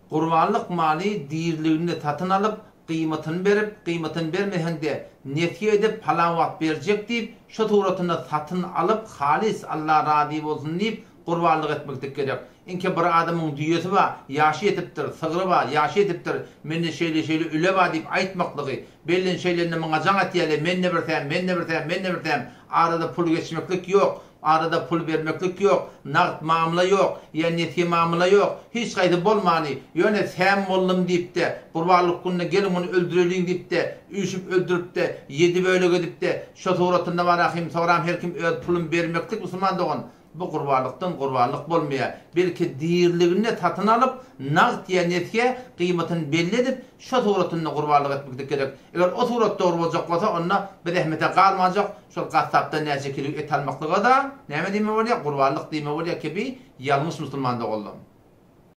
Gurbanlyk maly diriliginde satyn alyp, gyýmatyny berip, gyýmatyny bermeseň-de, nesýe edip, palan wagt berjek diýip, şo suratynda satyn alyp, halys Alla razy bolsun diýip, gurbanlyk etmeklik gerek. Inke bir adamyň düýesi bar, ýaşy ýetipdir, sygry bar, ýaşy ýetipdir, mende şeýle-şeýle üle bar diýip aýtmaklygy, bellen şeýlende muňa jaň etýäle, mende bir säm, mende bir säm, mende bir säm, arada pul geçmeklik ýok, arada pul bermeklik ýok, nagt mamla ýok, ýa nesýe mamla ýok, hiç haýsy bolmany, ýöne säm boldum diýip-de, gurbanlyk gününe geliň muny öldüreliň diýip-de, üýşüp öldürip-de, ýedi bölek edip-de, şo suratynda bar ahym, soram her kim öz puluny bermeklik musulman dogan, Bu gurbanlykdan gurbanlyk bolmaýar. Belki diriliginde satyn alyp, nagt ýa nesýe gyýmatyny belli edip, şo suratynda gurbanlyk etmeklik gerek. Eger o surat dogry boljak bolsa, onda bir zähmete galmajak, şol gassapdan näçe kilo et almaklyga-da näme diýme bolýar, gurbanlyk diýme bolýar kibi ýalňyş musulman doganlarym.